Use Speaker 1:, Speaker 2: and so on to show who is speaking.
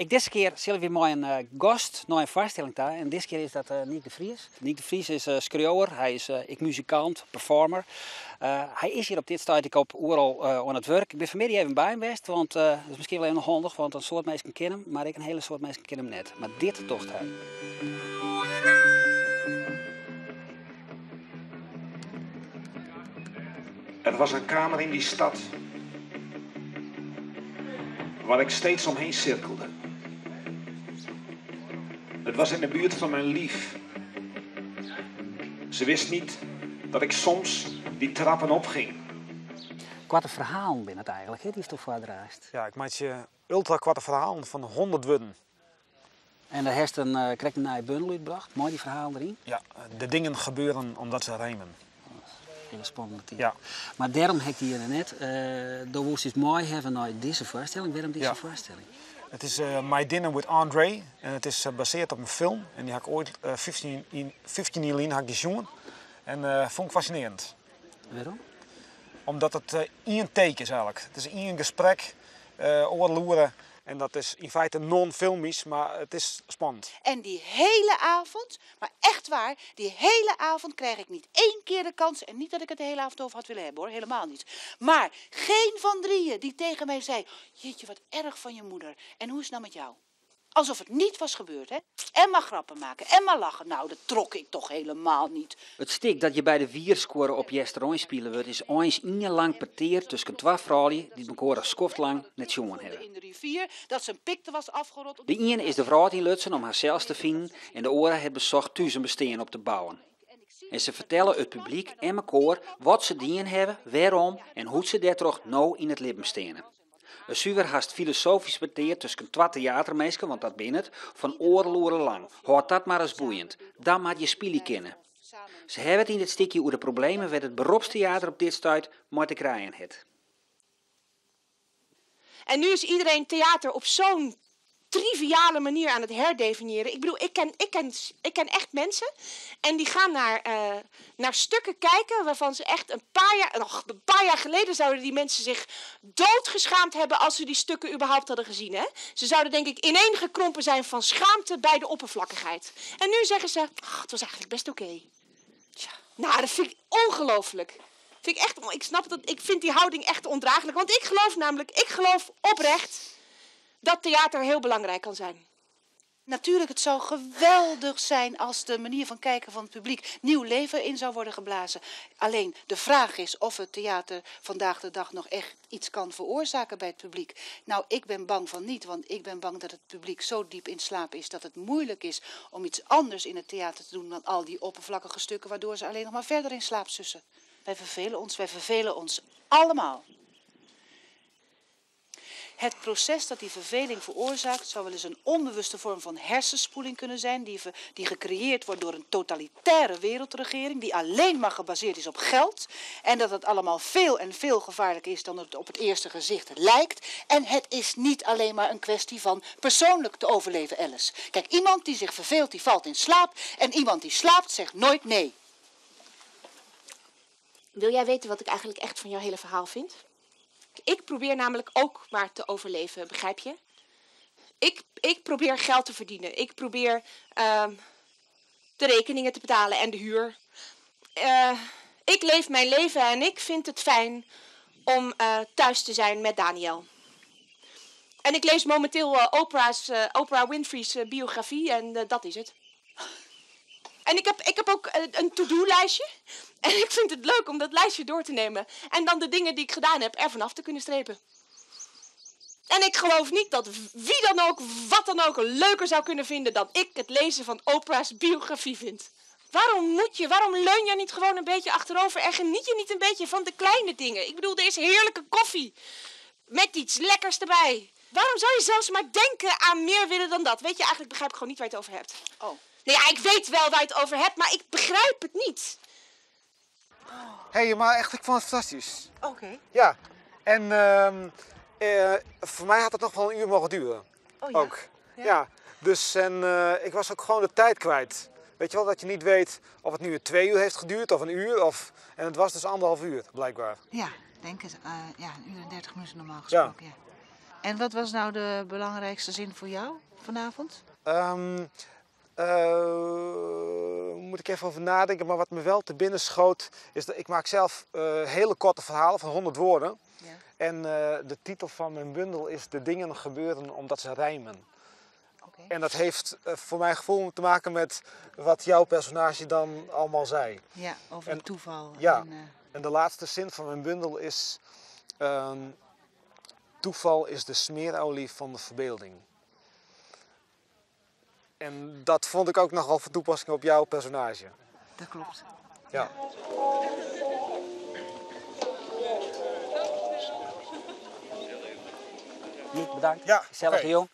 Speaker 1: Ek dizze kear sille wy mei in gast nei in foarstelling ta en dizze kear is dat Nyk de Vries. Nyk de Vries is skriuwer, hy is ek muzikant, performer. Hy is hjir op dit stuit ek op Oerol oan it wurk. Ik bin fanmiddei even by him west, want dat is miskien wol even handich, want in soad minsken kenne him, mar ek in hiele soad minsken kenne him net. Mar dit docht hy.
Speaker 2: Er was een kamer in die stad waar ik steeds omheen cirkelde. Het was in de buurt van mijn lief. Ze wist niet dat ik soms die trappen opging.
Speaker 1: Koarte ferhalen binne it eigenlik, hè, dy'tsto foardraachst.
Speaker 2: Ja, ik meitsje ultrakoarte ferhalen fan 100 wurden.
Speaker 1: En dêr hast in, krekt in nije bundel útbrocht mei dy ferhalen deryn.
Speaker 2: Ja, de dingen gebeuren omdat ze rijmen.
Speaker 1: Hiele spannende titel. Ja. Mar dêrom ha ik dy hjir net. Do woest ús mei hawwe nei dizze foarstelling. Wêrom dizze
Speaker 2: Ja.
Speaker 1: foarstelling?
Speaker 2: It is My Dinner with Andre en it is basearre op in film en dy ha ik oait 15 yn 15 jier lyn ha ik dy sjoen en fûn ik fascinearjend.
Speaker 1: Wêrom?
Speaker 2: Omdat it ien take is eigenlik. It is ien gesprek, oardel oere en dat is yn feite non-filmysk, mar it is spannend.
Speaker 3: En die hele avond, maar echt waar, die hele avond krijg ik niet één keer de kans. En niet dat ik het de hele avond over had willen hebben hoor, helemaal niet. Maar geen van drieën die tegen mij zei, jeetje wat erg van je moeder. En hoe is het nou met jou? Alsof het niet was gebeurd, hè? En maar grappen maken en maar lachen. Nou, dat trok ik toch helemaal niet.
Speaker 1: It stik dat hjir by de Wierskuorre op Easterein spile wurdt is eins ien lang petear tusken twa froulju dy't mekoar al skoftlang net sjoen hawwe.
Speaker 3: In de rivier dat zijn pikte was afgerot.
Speaker 1: De iene is de wrâld ynlutsen om harsels te finen en de oare hat besocht thús in bestean op te bouwen. En se fertelle it publyk en mekoar wat se dien hawwe, wêrom en hoe't se dêrtroch no yn it libben steane. In suver hast filosofysk petear tusken twa teaterminsken, want dat binne it, fan oardel oere lang. Hâld dat mar ris boeiend. Dan moat je spylje kinne. Se hawwe it yn dit stikje oer de problemen wêr't it beropsteater op dit stuit mei te krijen hat.
Speaker 4: En nu is iedereen theater op zo'n triviale manier aan het herdefiniëren. Ik bedoel, ik ken, ik ken, ik ken echt mensen en die gaan naar, uh, naar stukken kijken waarvan ze echt een paar jaar, nog een paar jaar geleden zouden die mensen zich doodgeschaamd hebben als ze die stukken überhaupt hadden gezien. Hè? Ze zouden denk ik ineengekrompen zijn van schaamte bij de oppervlakkigheid. En nu zeggen ze, ach, het was eigenlijk best oké. Okay. Tja, nou, dat vind ik ongelooflijk. Vind ik echt, ik snap dat, ik vind die houding echt ondraaglijk. Want ik geloof namelijk, ik geloof oprecht dat theater heel belangrijk kan zijn.
Speaker 3: Natuurlijk, het zou geweldig zijn als de manier van kijken van het publiek nieuw leven in zou worden geblazen. Alleen de vraag is of het theater vandaag de dag nog echt iets kan veroorzaken bij het publiek. Nou, ik ben bang van niet, want ik ben bang dat het publiek zo diep in slaap is dat het moeilijk is om iets anders in het theater te doen dan al die oppervlakkige stukken waardoor ze alleen nog maar verder in slaap sussen. Wij vervelen ons, wij vervelen ons allemaal. Het proces dat die verveling veroorzaakt zou wel eens een onbewuste vorm van hersenspoeling kunnen zijn die, die gecreëerd wordt door een totalitaire wereldregering die alleen maar gebaseerd is op geld en dat het allemaal veel en veel gevaarlijker is dan het op het eerste gezicht lijkt. En het is niet alleen maar een kwestie van persoonlijk te overleven, Alice. Kijk, iemand die zich verveelt, die valt in slaap en iemand die slaapt zegt nooit nee.
Speaker 4: Wil jij weten wat ik eigenlijk echt van jouw hele verhaal vind? Ik probeer namelijk ook maar te overleven, begrijp je? Ik, ik probeer geld te verdienen. Ik probeer uh, de rekeningen te betalen en de huur. Uh, ik leef mijn leven en ik vind het fijn om uh, thuis te zijn met Daniel. En ik lees momenteel uh, Oprah's, uh, Oprah Winfrey's uh, biografie en dat is het. En ik heb, ik heb ook een to-do-lijstje. En ik vind het leuk om dat lijstje door te nemen. En dan de dingen die ik gedaan heb er vanaf te kunnen strepen. En ik geloof niet dat wie dan ook, wat dan ook, leuker zou kunnen vinden dan ik het lezen van Oprah's biografie vind. Waarom moet je, waarom leun je niet gewoon een beetje achterover en geniet je niet een beetje van de kleine dingen? Ik bedoel, er is heerlijke koffie met iets lekkers erbij. Waarom zou je zelfs maar denken aan meer willen dan dat? Weet je, eigenlijk begrijp ik gewoon niet waar je het over hebt.
Speaker 3: Oh.
Speaker 4: Nou ja, ik weet wel waar je het over hebt, maar ik begrijp het niet.
Speaker 2: Hé, hey, maar echt, ik vond het fantastisch.
Speaker 3: Oké. Okay.
Speaker 2: Ja, en uh, voor mij had het nog wel een uur mogen duren.
Speaker 3: Oh ja?
Speaker 2: Ook. Ja. ja. Dus en uh, ik was ook gewoon de tijd kwijt. Weet je wel, dat je niet weet of het nu twee uur heeft geduurd of een uur. Of, en het was dus anderhalf uur, blijkbaar.
Speaker 3: Ja, denk het. Uh, ja, een uur en dertig minuten normaal gesproken, ja. ja. En wat was nou de belangrijkste zin voor jou vanavond?
Speaker 2: Moet ik even over nadenken, maar wat me wel te binnen schoot is dat ik maak zelf hele korte verhalen van 100 woorden.
Speaker 3: Ja.
Speaker 2: En de titel van mijn bundel is De dingen gebeuren omdat ze rijmen.
Speaker 3: Oké.
Speaker 2: En dat heeft voor mijn gevoel te maken met wat jouw personage dan allemaal zei.
Speaker 3: Ja, over het toeval.
Speaker 2: Ja.
Speaker 3: En,
Speaker 2: En de laatste zin van mijn bundel is: toeval is de smeerolie van de verbeelding. En dat vond ik ook nogal van toepassing op jouw personage.
Speaker 3: dat klopt.
Speaker 2: Ja.
Speaker 1: Niek, bedankt.
Speaker 2: Ja,
Speaker 1: Gezellig,
Speaker 2: oké.
Speaker 1: jong.